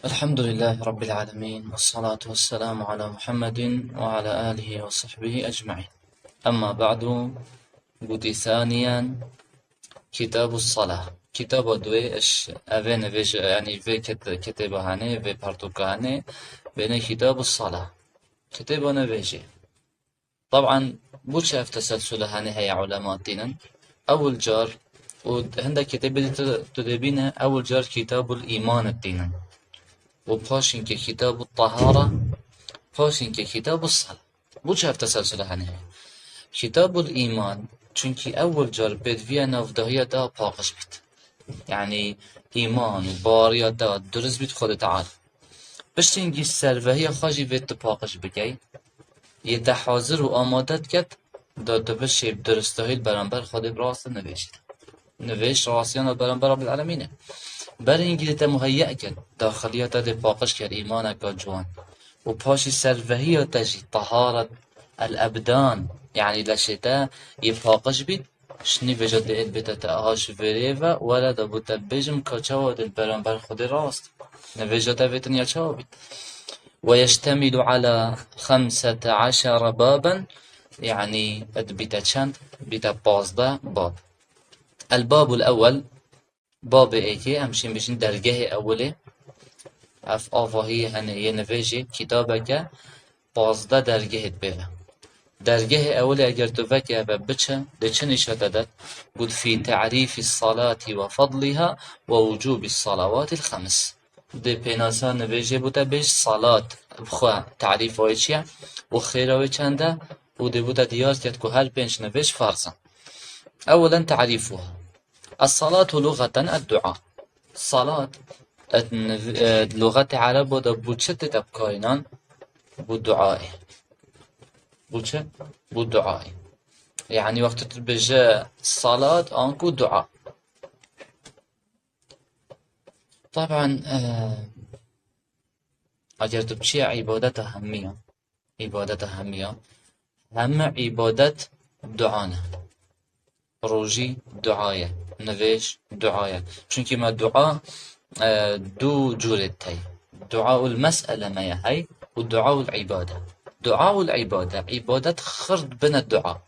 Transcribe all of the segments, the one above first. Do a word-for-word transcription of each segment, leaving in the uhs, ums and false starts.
الحمد لله رب العالمين، والصلاة والسلام على محمد وعلى آله وصحبه أجمعين. أما بعد، gotî ثانيا، كتاب الصلاة. Kitaba duê, iş, evê nivêj, yani vê kit-, kitêba hene, vê pertûka hene, vêne كتاب الصلاة. Kitêba nivêjê. Taban, bo çi ev teselsule hene heye ulema tînin? Ewil car, û hindek kitêbê dî tu, tu dê bîne, ewil car Kitabul Îman tînin. Û paşînkê Kitabut Tahara, paşînkê Kitabus Sala. Bo çi ev teselsule hene heye? Kitabul Îman, çunkî ewil car pêdiviya navdahiya te paqij bît. Yani îman û baweriya te durist bît Xwedê Teala. Piştî hingî servehiya xwe jî vê tu paqij bikey. Yê te hazir û amade diket, da tu bişê bi duristahî li beramber Xwedê bi rast nivêjî. Nivêj rastiyan li beramber Rabbil Alemîn e. Ber hingî te muheyye ket, daxiliya te dê paqij ket, îmaneka ciwan. Û paşî servehiya te jî, taharet el ebdan, yani leşê te yê paqij bît, Şinî vêja dê êd bête te aha ji vêrê ve, were de bo te bêjim ka çawa dê li beramber Xwedê rast. Nivêja te vê dinya çawa bît? Ve yeştemilu ala xemsete eşere baben, yani ed bîte çend? Bîte pazdeh bab. El babul ewwel, babê êkê, em şîn bêjin dergehê ewilê. Ev avahiyê hene yê nivêjê, kitabeke pazdeh dergehê pê ve. Dergehê ewilê eger tu veke ve biçe, dê çi nîşa te det? Got, fî te'rîfî salati ve fadliha ve wucûbî salawatil xems. Dê pênasa nivêjê bo te bêj salat, bi xwe tarîfa wê çi ye û xêra wê çend e û dê bo te diyar ket ku her pênc nivêj ferz in. Ewelen tarîf wiha. Es-salatu lughatan ed-dua. Salat, et niv-, e, luxetê erebo de bo çi tête bikarînan? Bo duayê. Bo çi? Bo duayê. Yani wextê tu dibêje salat, anku dua. Taban, e, eger tu biçiye îbadeta hemiya, îbadeta hemiya, heme îbadet dua ne. Rojî dua ye, nivêj dua ye. Çunkî me dua, e, du cûrê tey. Duaul mes'ele me ye hey û duaul îbade. Duaul îbade, îbadet xird bine dua.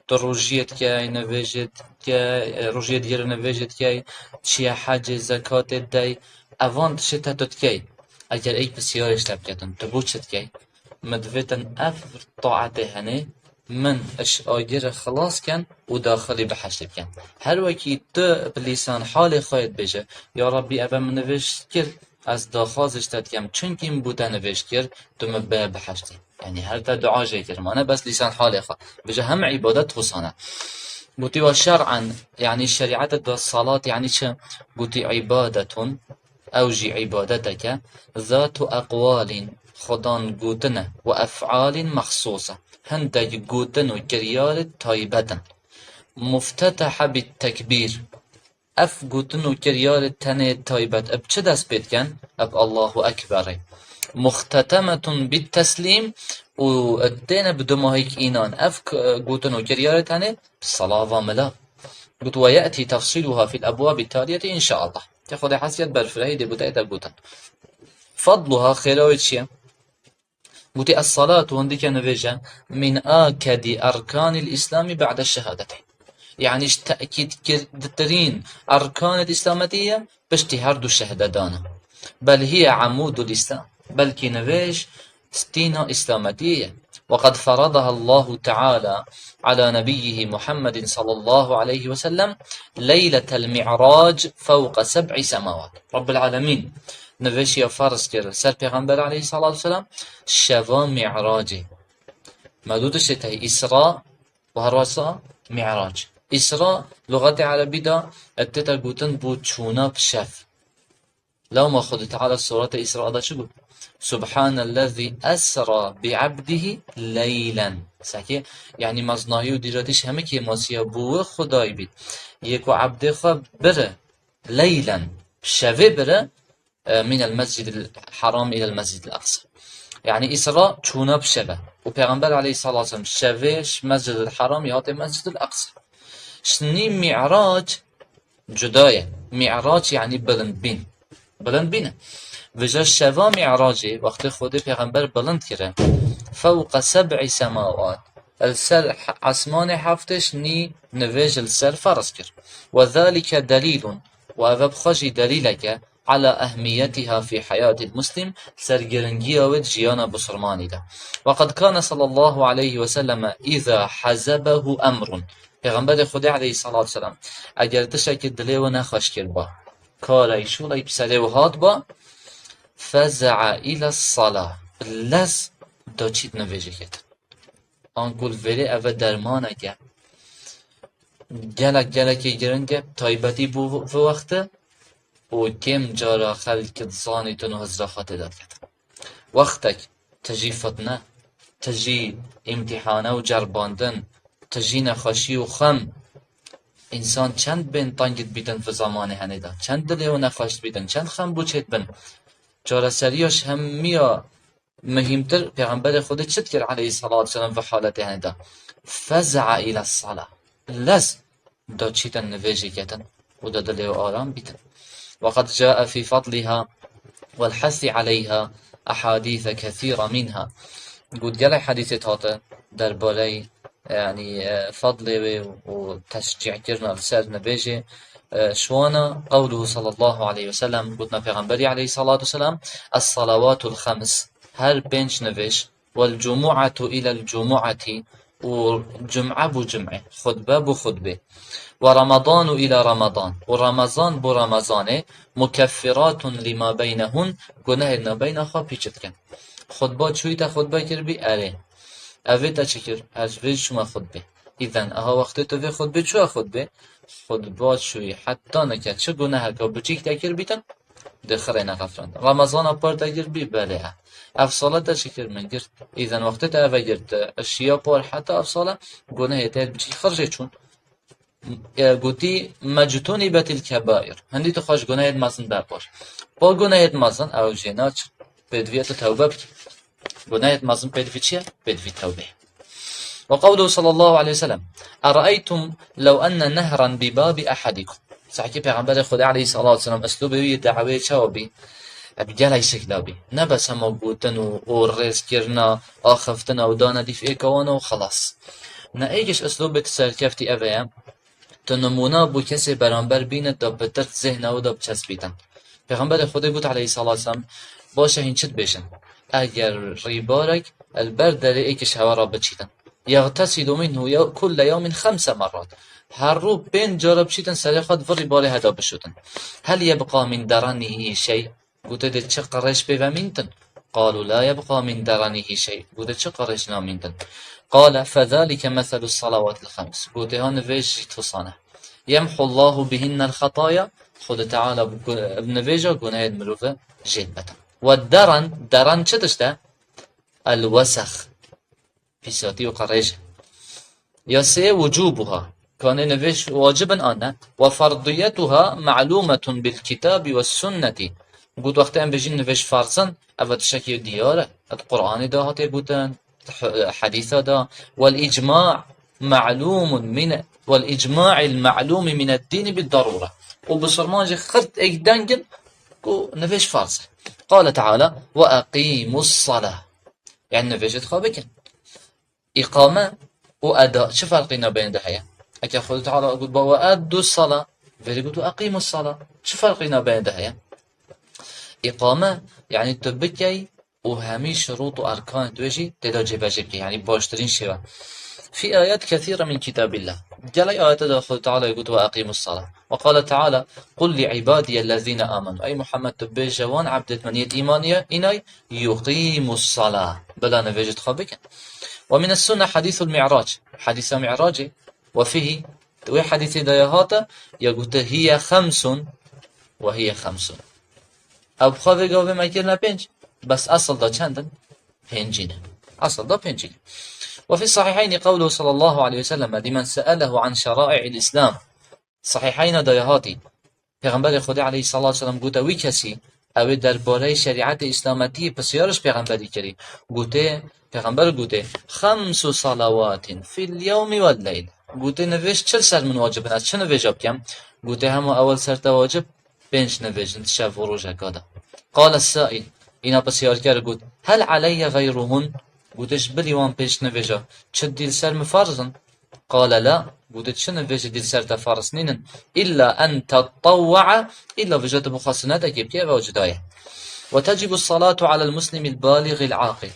Tu rojiyê dikey, nivêjê dikey, e, rojiyê digere, nivêjê dikey, çiye hecê, zekatê dey, evan tiştê te tu dikey. Eger êk pisyarê ji te biketin, tu bo çi dikey? Min divêtin ev taetê hene, min ji agirê xilas ken û daxilî biheştê bikin. Her wekî tu bi lîsan halê xwe yê dibêje, ya Rabbî, eve min nivêj kir, ez daxwaz ji te dikim, çunkî min bo te nivêj kir, tu min bibe biheştê. Yani her te dua jê kir, mane bes lîsan halê xwe. Bêje hem îbadet xwe sane. Gotî we şer'en, yani şerîetê de salat yani çi? Gotî îbadetun, ew jî îbadeteke, zatu eqwalin, xudan gotin e, û ef'alin mexsûs e, hindek gotin û kiryarê taybet in. Muftetehe bit tekbîr, ev gotin û kiryarê tenê taybet, eb çi dest pê dikin? Eb Allahu Ekberê. Muxtetemetun bit teslîm, û têne bi dumahîk înan. Ev k-, gotin û kiryarê tenê bi salava mila. Got, "Ve ye'tî tefsîluha fil ebwabî taliyetî inşaallah." Te Xwedê hesiyet berfirehî dê bûte ete gotin. Fadluha, xêra wê çi ye? Gotî, "Es-salatu", hindike nivêje, "min akedî erkanîl îslamî ba'de şehadeteyn." Yani ji tekîdkirditirîn erkanê îslametî ye, piştî her du şehdedan e. "Bel hiye emûdul îslam." Belkî nivêj stîna îslametiyê ye. "Ve qed feradaha Allahu Teala ala nebiyyihi Muhammedin sallallahu aleyhi ve sellem leyletel mi'rac fewqe seb'i semawat." Rabbil Alemîn nivêjiya ferz kir ser Pêxember aleyhissalatu vesselam şeva Mi'racê. Me du tiştê tey, Îsra û herwesa Mi'rac. Îsra, luxetê erebî de, e, tête gotin bo çûna bi şev. Lewma Xwedê Teala Sureta Îsra de çi got? "Subhanellezî esra bi abdihi leylen." Sekê, yani mezinahî û dîratî ji hemî kêmasî ya bo wê Xwedayî bît. Yê ku ebdê xwe bire, leylen, bi şevê bire, e, minel mescidil haram ilel mescidil aqsa. Yani Îsra çûna bi şev e. Û Pêxember aleyhissalatu vesselam şevê ji Mescidil Haramî hate Mescidil Aqsa. Şinî Mi'rac cuda ye. Mi'rac yani bilindbîn. Bilindbîn e. Vêca şeva Mi'racê, wextê Xwedê pêxember bilind kire, fewqa seb'i semawat, li ser he-, esmanê heftêş nî nivêj li ser ferz kir. Ve zalike delîlun, û ev bi xwe jî delîlek e, ala ehmiyetiha fî heyatî muslim, ser giringiya wê di jiyana bisilmanî de. Ve qed kane sallallahu aleyhi ve selleme îza hezebehu emrun. Pêxemberê Xwedê aleyhissalatu vesselam, eger tiştekî dilê wê nexweş kirba, karey şûley bi serê wê hatba, fezea île sala, bi lez da çît nivêjê ketin. Anku li vêrê ev e dermanek e. Gelek, gelekê giring e, taybetî bû vê wexte û kêm cara xelk dizanîtin û hizra xwe tê de diketin. Wextek tijî fitne, tijî îmtîhane û cerbandin, tijî nexweşî û xem, însan çend bên teng dibîtin vê zemanê henê de, çend dilê wê nexweş dibîtin, çend xem bû çêdibin. Çareseriya ji hemiya muhîmtir, Pêxemberê Xwedê çi dikir aleyhissalatu vesselam vê haletê henê de? Fezea île sala. Lez da çîtin nivêjê ketin û da dilê wê aram bîtin. Ve qed cae fî fadliha wel hesi aleyha ehadîse kesîre minha. Got gelek hadîsêt hate derbarey, yanî, e, fadlê wê û teşcîkirina li ser nivêjê. E, ji wana qewluhu sallallahu aleyhi ve sellem, gotina Pêxemberî aleyhissalatu vesselam, Es-salavatul xems, her pênc nivêj, والجمعة إلى الجمعة، û cum'e bo cum'e, xutbe bo xutbe. ورمضان إلى رمضان، û Remezan bo Remezanê, مكفرات لما بينهن، gunehê nabeyna xwe pîç dikin. Xutba çûyî te xutbe kiribî, erê. Evê te çi kir? Ez vê çûme xutbê. Îzen, aha wextê tu vê xutbê çûye xutbê, xutba çûyî heta nike çi guneheke biçîk te kiribîtin, dê xirê nexefirand. Remezana par te girtbî, belê he. Ev sala te çi kir? Min girt. Îzen wextê te eve girt, şiya par heta ev sala, gunehê te yê biçîk xir jê çûn. E, gotî, mectunibetil kebair. Hindî tu xwe ji gunehêt mezin bepar. Pa gunehêt mezin, ew jê naçin. Pêdivî tu tewbe bikî. Gunehêt mezin pêdivî çi ye? Pêdivî tewbe. Ve qewluhu sallallahu aleyhi ve sellem, Eraeytum lew enne nehran bi babi ehadikum. Sahkî Pêxemberê Xwedê aleyhissalatu vesselam, eslûbê wî yê daweyê çawa bî? Ev gelek şekla bî. Ne bes hema gotin û, û rêzkirina, axiftina û dana dîf êka wan û xelas. Ne êkiş eslûbê tu serkeftî ev e. Tu nimûna bo kesê beramber bîne da pitir zêhna wê da biçespîtin. Pêxemberê Xwedê got aleyhissalatu vesselam, baş e hîn çi dibêjin? Eger rîbarek li ber derê êkiş hewa re biçîtin. Yextesilu minhu yew-, kulle yewmin xemse merrat. Her rû pênc cara biçîtin serê xwe di vir rîbarê heda bişûtin. Hel yebqa min derenihi şey? Gote, dê çi qirêj pê ve mîntin? Qalu la yebqa min derenihi şey. Gote, çi qirêj namîntin? Qale fezalike meselus salawatil xems. Gote, ha nivêj jî tusan e. Yemhullahu bihinnel xetaya. Xwedê Teala bi gu-, bi nivêja gunehê mirove jê dibete. Ve deren, deren çi tişt e? El wesex. Pîsatî û qirêj e. Ya sê, wucubuha. Kanê nivêj wacib in an ne? Ve ferdiyetuha ma'lumetun bil kitabi ve sunneti. Got, wextê em bêjin nivêj ferz in, ev tiştekî diyar e. Di Qur'anê de hatiye gotin, di h-, hedîsa de. Vel icma' ma'lumun min, vel icma'il ma'lumi min ed-dini bid darure. Û bisilman jî xirt êk deng in ku nivêj ferz e. Qale Teala, ve eqimus salah. Yani nivêjê xwe bikin. Îqame û eda çi ferqî nabeyne de heye? Eke Xwedê Teala got, "Ve eddu sala", verî got, "Ve eqimus sala." Çi ferqî nabeyne de heye? Îqame, yani tu bikey û hemî şurût û erkanê tu jî tê de cêbecê bikey, yani baştirîn şêwe. Fî ayet kesîre min kitabillah. Gelek ayete de Xwedê Teala got, "Ve eqimus sala." Ve qale Teala, "Qul li ibadiyellezîne amenu." Ey Muhammed, tu bêje wan ebdêt min yêt îmaniye, înay, "Yuqimus sala." Bila nivêjê xwe bikin. Ve mines sunne hadîsul mi'rac. Hadîsa mi'racê. Ve fîhî, wê hadîsê de ya hate, ya gote, "Hiye xemsun ve hiye xemsun." Ew bi xwe vê gavê me kirine pênc. Bes esil de çend in? Pêncî ne. Esil de pêncî ne. Ve fî sahîheyni qewluhu sallallahu aleyhi ve sellem, limen se'elehu an şerai'il îslam. Sahîheyna de ya hatî. Pêxemberê Xwedê aleyhissalatu vesselam gote, wî kesî, ew ê derbareyê şerîetê îslametiyê pisyar ji pêxemberî kirî. Gote, pêxember gote, "Xemsu salawatin fil yewmi wel leyl." Gote, nivêj çi li ser min wacib in, ez çi nivêja bikem? Gote, hema ew li ser te wacib, pênc nivêj in di şev û rojeka de. Qale sa'il, îna pisyarker got, hel aleyye gayruhun? Gote, ji bilî wan pêş nivêja çi dî li ser min farz in? Qale la, gote, çi nivêjê dî li ser te farz nînin? Îlla en tettawwa'a, îlla vêja tu bixwe sunetekê bikî, ev ew cuda ye. Ve tecibu salatu alel muslimil balîgil aqil.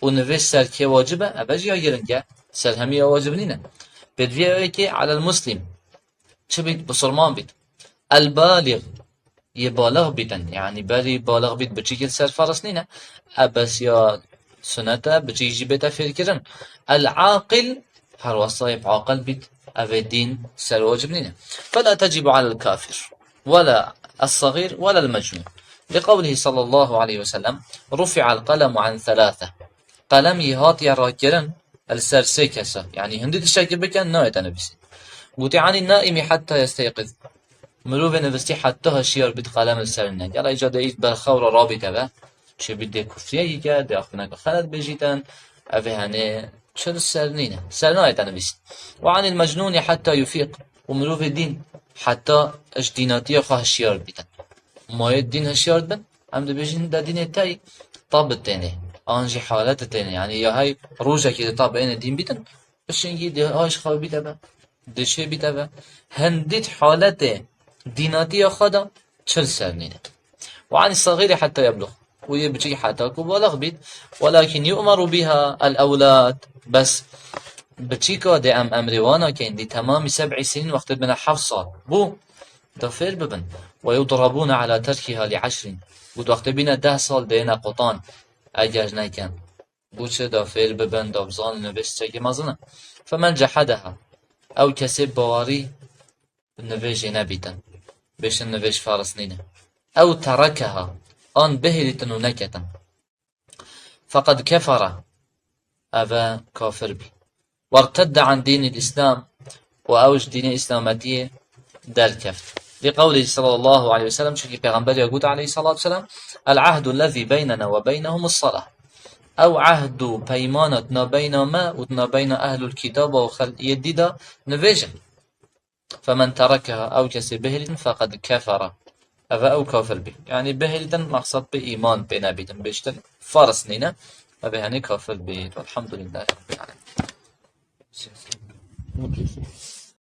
Û nivêj ser kê wacib e? Ev jî ya giring e. Ser hemî ya wacib nîne. Pêdivî ew ê kê alel muslim çi bît? Bisilman bît. El balîg, yê balix bîtin. Yanî berî balix bît, biçîkê li ser ferz nîne. Ev bes ya sunet e, biçîk jî bête fêrkirin. El aqil, her wesa yê aqil bît, ev ê dîn ser wacib nîne. Fela tecibu alel kafir, wela el sagîr, wela el mecnûn. Li qewlihî sallallahu aleyhi ve sellem, rufi'el qelemu an thelâthe. Qelem yê hatiye rakirin li ser sê kesa. Yanî hindî tiştekî bikin, nayê te nivîsî. Gotî, anî naîmî hetta yesteyqiz. Mirovê nivistî heta hişyar bît qelem li ser nîne. Gela îca de ît berxew re rabîte ve. Çêbît dê kufriyekî ke, dê axivîneke xelet bêjîtin. Ev ê henê çi li ser nîne. Ser nayê te nivîsî. Ve anîl mecnûnî hetta yufîq. Û mirovê dîn heta ji dînatiya xwe hişyar bîtin. Mayê dîn hişyar dibin, em dibêjin de dînê tey tab tênê, an jî halet tênê. Yanî ya hey rojekê di tab ênê dîn bîtin, pişingî dê aş xwe bîte be, dê çê bîte be. Hindît haletê dînatiya xwe de çil ser nîne. Ve anî sagîrî heta yebluğ. Û yê biçîk heta ku balix bît. Welakin yu'maru biha el ewlad. Bes biçîka dê em emrê wana kein dî temamî seb'î sinîn wextê bine heft sal. Bû da fêr bibin. Ve yudrabûne ala terkîha li eşrîn. Û wextê bîne deh sal dêne qutan eger nekin. Bû çi da fêr bibin, da bizanin nivêj çekê mezin e. Femen cehedeha. Ew kesê bawerî nivêjê nebîtin. Bêşin nivêj faris nîne. Ew terekeha. An bihêlîtin û neketin. Feqed kefere. Ev e kafir bî. Wertedde an dînil Îslam, û ew ji dînê Îslametiyê derkeft. Li qewlî sallallahu aleyhi ve sellem, çunkî Pêxember ya got aleyhissalatu vesselam, "El ahdu lezî beynena ve beynehumus salah." Ew ehd û peymana di navbeyna me û di navbeyna ehlul kitaba û xelkê dî de nivêj e. Femen terekeha, ew kesê bihêlîtin, feqed kefere. Ev e ew kafir bî. Yanî bihêlîtin, mexsed bi îman pê nebîtin, bêştin faris nîne. Ev ê henê kafir bî. Elhamdulillah.